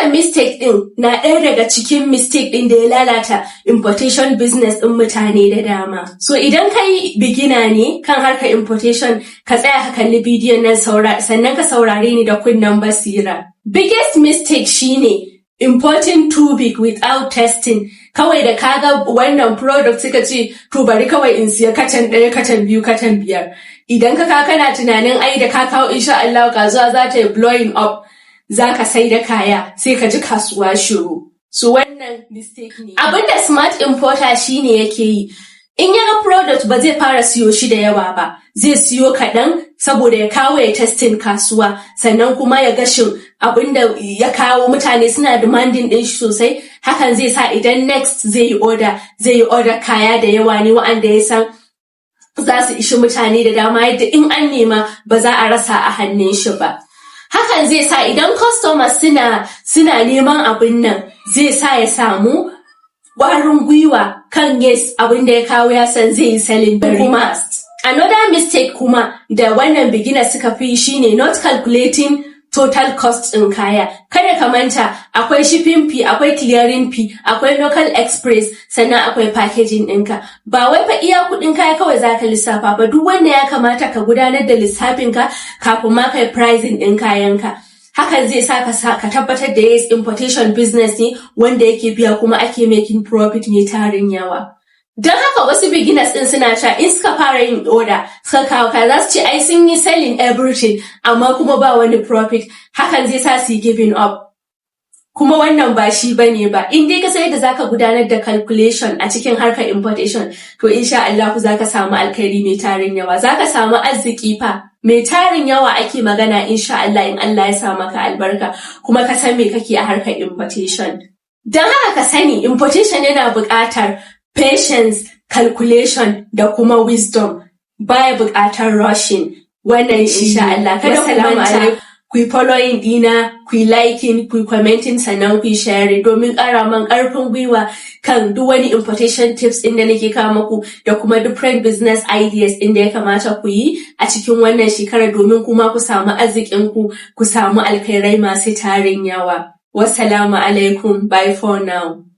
Wannan mistake ɗin na ɗaya daga cikin mistake ɗin da ya lalata importation business ɗin mutane da dama. So idan kai beginner ne kan harkar importation, ka tsaya ka kalli bidiyon nan, sannan ka saurare ni da kunnen basira. Biggest mistake shine importing too big without testing. Kawai da kaga wannan product, suka ce, "To, bari kawai in siya katan ɗaya, katan biyu, katan biyar." Idan ka kana tunanin ai da ka kawo, insha Allah kasuwa za ta yi blowing up, za ka sai da kaya, sai ka ji kasuwa shiru. So wannan mistake ne. Abinda smart importer shine yake yi, in ya ga product, ba zai fara siyo shi da yawa ba, zai siyo kaɗan saboda ya kawo ya testing kasuwa, sannan kuma ya ga shin abinda ya kawo mutane suna demanding ɗin shi sosai. Hakan zai sa idan next zai yi order, zai yi order kaya da yawa ne wa'anda ya san za su ishi mutane da dama, yadda in an nema ba za a rasa a hannun shi ba. Hakan zai sa idan customers suna neman abin nan, zai sa ya samu ƙwarin gwiwa kan yes, abin da ya kawo ya san zai yi selling very fast. Another mistake kuma da wannan beginner suka fi shine not calculating total cost ɗin kaya. Kada ka manta akwai shipping fee, akwai clearing fee, akwai local express, sannan akwai packaging ɗinka. Ba wai fa iya kuɗin kaya kawai za ka lissafa ba, duk wanda ya kamata ka gudanar da lissafinka kafin ma kai pricing ɗin kayanka. Hakan zai sa ka tabbatar da yes, importation business ne wanda yake biya kuma ake making profit mai tarin yawa. Don haka wasu beginners ɗin suna cewa in suka fara yin order, suka kawo kaya, za su ce ai sun yi selling everything amma kuma ba wani profit. Hakan zai sa su yi giving up. Kuma wannan ba shi bane ba. In dai ka san yadda zaka gudanar da calculation a cikin harkar importation, to insha Allah zaka samu alkhairi mai tarin yawa. Zaka samu arziki fa mai tarin yawa ake magana, insha Allah, in Allah ya sa maka albarka kuma ka san me kake a harkar importation. Don haka ka sani, importation yana buƙatar patience, calculation da kuma wisdom. Baya buƙatar rushing. Wannan insha Allah. Kada ku manta ku yi following dina, ku yi liking, ku yi commenting, sannan ku yi sharing domin ƙara man ƙarfin gwiwa kan duk wani importation tips ɗin da nake kawo muku da kuma different business ideas ɗin da ya kamata ku yi a cikin wannan shekarar, domin kuma ku samu arzikin ku, ku samu alkhairai masu tarin yawa. Wassalamu alaikum, bye for now.